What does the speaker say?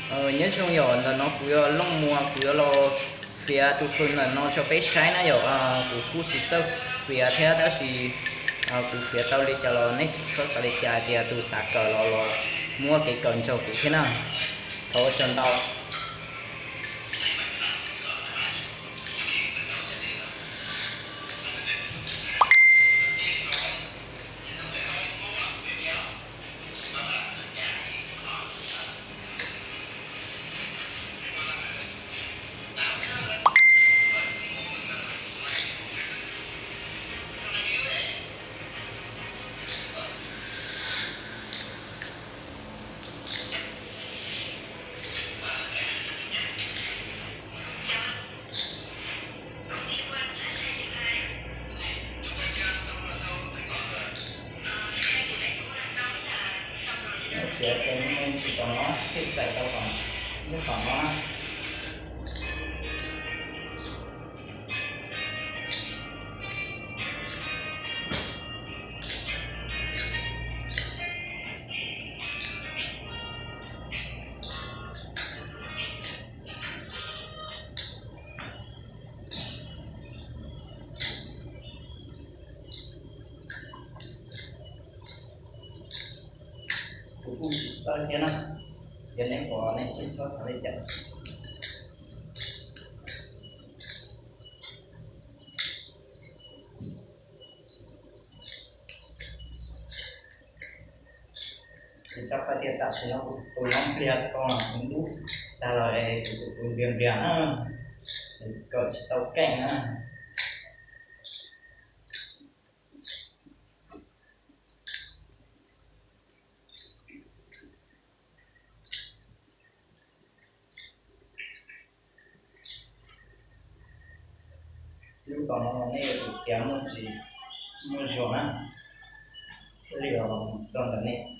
Nyob zoo yom, ntawm no kuv yog Looj Muas, kuv yuav los fiav tus qws ntawm no rau peb saib na yom. Kuv kuj tsis txawj fiav thiab tab sis kuv fiav tau li cas los nej tsis txhob xav li cas hais tias tus xav kawm los los muaj kev kawm nrog kuv thiab na. Thov ua tsaug ntau. Fiav ces nej tsis tom no, thiaj txais tau tom, nyob tom no na. Kuv kuj tsis txawj thiab na, yog nej pom nej tsis txhob xav li cas. Ces txhob hais tias tam sim no kuv tus no npliag tau kuv dub tag los es kuv tus npliag npliag na, kawm tsis tau keej na. Lub tom no nej yuav tsum tiav muaj tsis muaj zuag na, thiaj li txog ntawm nej.